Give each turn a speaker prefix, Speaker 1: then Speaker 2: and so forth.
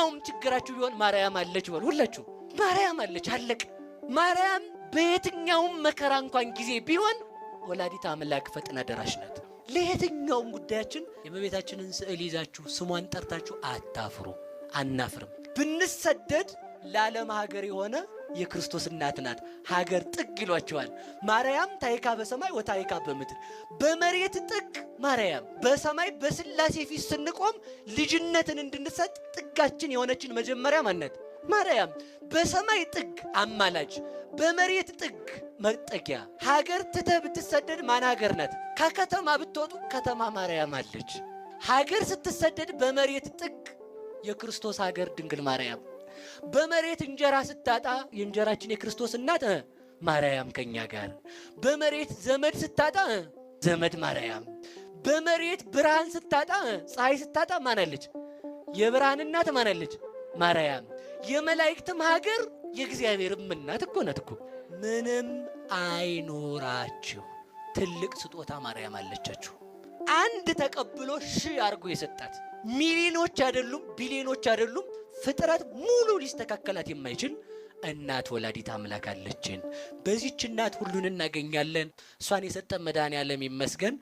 Speaker 1: በየትኛውም ችግራችሁ ቢሆን ማርያም አለች በሉ። ሁላችሁ ማርያም አለች፣ አለቅ። ማርያም በየትኛውም መከራ እንኳን ጊዜ ቢሆን ወላዲተ አምላክ ፈጥና ደራሽ ናት። ለየትኛውም ጉዳያችን የእመቤታችንን ስዕል ይዛችሁ ስሟን ጠርታችሁ አታፍሩ። አናፍርም። ብንሰደድ ለዓለም ሀገር የሆነ የክርስቶስ እናት ናት። ሀገር ጥግ ይሏቸዋል። ማርያም ታይካ በሰማይ ወታይካ በምድር፣ በመሬት ጥግ ማርያም፣ በሰማይ በስላሴ ፊት ስንቆም ልጅነትን እንድንሰጥ ጥጋችን የሆነችን መጀመሪያ ማነት ማርያም። በሰማይ ጥግ አማላጅ፣ በመሬት ጥግ መጠጊያ። ሀገር ትተህ ብትሰደድ ማን ሀገር ናት? ከከተማ ብትወጡ ከተማ ማርያም አለች። ሀገር ስትሰደድ በመሬት ጥግ የክርስቶስ ሀገር ድንግል ማርያም፣ በመሬት እንጀራ ስታጣ የእንጀራችን የክርስቶስ እናት ማርያም ከኛ ጋር፣ በመሬት ዘመድ ስታጣ ዘመድ ማርያም፣ በመሬት ብርሃን ስታጣ ፀሐይ ስታጣ ማናለች? የብርሃን እናት ማናለች? ማርያም። የመላእክትም ሀገር የእግዚአብሔርም እናት እኮ ናት እኮ። ምንም አይኖራችሁ ትልቅ ስጦታ ማርያም አለቻችሁ። አንድ ተቀብሎ ሺህ አድርጎ የሰጣት ሚሊዮኖች አይደሉም፣ ቢሊዮኖች አይደሉም፣ ፍጥረት ሙሉ ሊስተካከላት የማይችል እናት ወላዲት አምላክ አለችን። በዚች እናት ሁሉን እናገኛለን። እሷን የሰጠን መድኃኔዓለም ይመስገን።